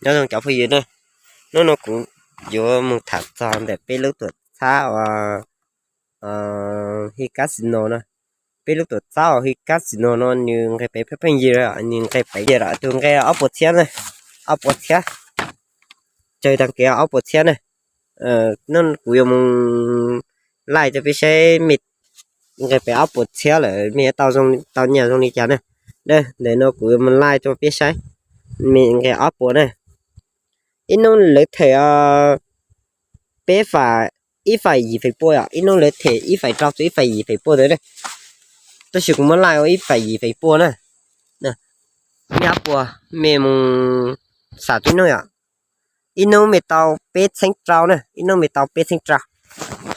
Nyob zoo cov phooj ywg na, hnub no kuv yuav mus tham txog ntawm peb lub tuam txhab uas Hi Casino no. Peb lub tuam txhab uas Hi Casino no nws nqe peev pheej pheej yig, nws nqe peev yig lawm, tus nqe ob puas txhiab na, ob puas txhiab, tsawg tag kev ob puas txhiab na. Kuv yuav mus laij rau peb saib, nqe peev ob puas txhiab lawm mej tau nyiaj zoo li cas na. Ntawm no kuv yuav mus laij rau peb saib, nqe ob puas na. Ib hnub lawv them peb fais, ib fais yim feem pua yom, ib hnub lawv them ib fais rau txog ib fais yim feem pua ntawd na. Tab sis kuv muab laij ua ib fais yim feem pua na. Mej ob puas, mej mus xam tib hnub yom, ib hnub mej tau peb txheeb rau na, ib hnub mej tau peb txheeb rau,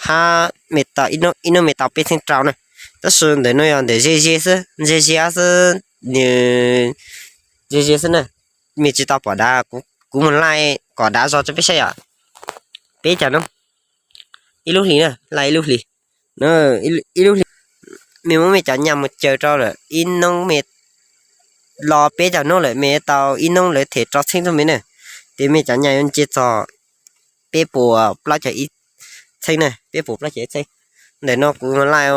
hab, ib hnub mej tau peb txheeb rau na. Tab sis ntawm no yog ntawm ze ze xwb, ze ze xwb, nws ze ze xwb na. Mej tsis tau pom dav, kuv mus laij kom dav zog rau peb saib yom. Peb cov hnub, ib lub hlis na, laij ib lub hlis, ib lub hlis, mej muab mej cov nyaj mus caws rau lawm, ib hnub mej los peb cov hnub lawm mej tau ib hnub lawv them rau txheeb txog mej na, ces mej cov nyaj yuav nce txog peb puas plaub caug ib txheeb na, peb puas plaub caug ib txheeb. Ntawm no kuv mus laij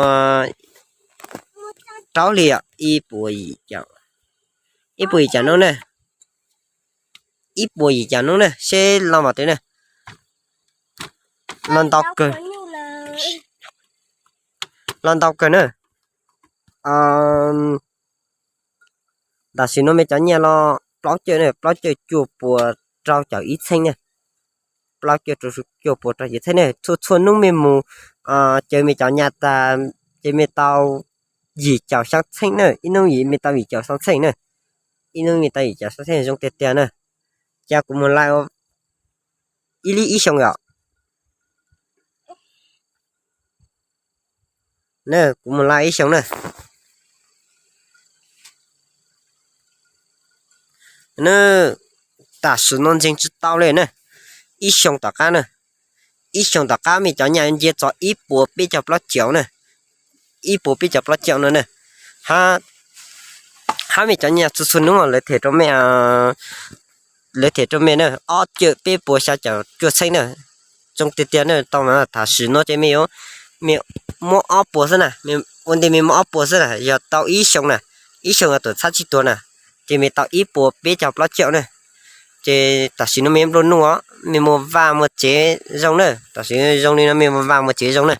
rau hli, ib puas yim caum hnub na, ib puas yim caum hnub na, seb los mas twv na, los ntau kawg, los ntau kawg na. Tam sim no mej cov nyaj los plaub caug na, plaub caug cuaj puas rau caum ib txheeb na, plaub caug cuaj puas rau caum txheeb na. Txhua txhua hnub mej mus caws mej cov nyaj tas, ces mej tau yim caum xyaa txheeb na, ib hnub mej tau yim caum xyaa txheeb na, ib hnub mej tau yim caum xyaa txheeb zoo tiag tiag na. Ces kuv mus laij ib lub ib xyoos yom. Kuv mus laij ib xyoos na. Tam sim no ntseeg tsis tau li na. Ib xyoos tom qab na, ib xyoos tom qab mej cov nyaj nce txog ib puas peb caug plaub caum na, ib puas peb caug plaub caum no na. Hab mej cov nyaj txhua txhua hnub lawv them rau mej, lawv them rau mej na, ob caug peb puas xya caum cuaj txheeb na. Zoo tiag tiag na, tau na, tam sim no ces mej, mej muab ob puas xwb na, ua ntej mej muab ob puas xwb na, yog tau ib xyoos na, ib xyoos yog tuam txhab tsib tuag na, ces mej tau ib puas peb caug plaub caum na. Ces tam sim no mej nplua nuj os, mej muaj vaj muaj tsev zoo na, tam sim zoo li no mej muaj vaj muaj tsev zoo na.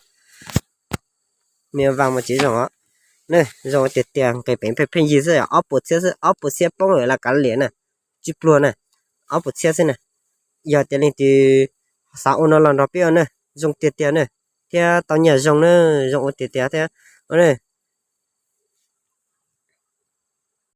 Mej muaj vaj muaj tsev zoo os. Zoo tiag tiag, nqe peev pheej pheej yig xwb, ob puas txhiab xwb, ob puas txhiab poob lawm laj kav liam na, tsis pluag na, ob puas txhiab xwb na. Yog tias leej twg xav ua no los nrog peb ua na, zoo tiag tiag na, thiab tau nyaj zoo na, zoo ua tiag tiag thiab.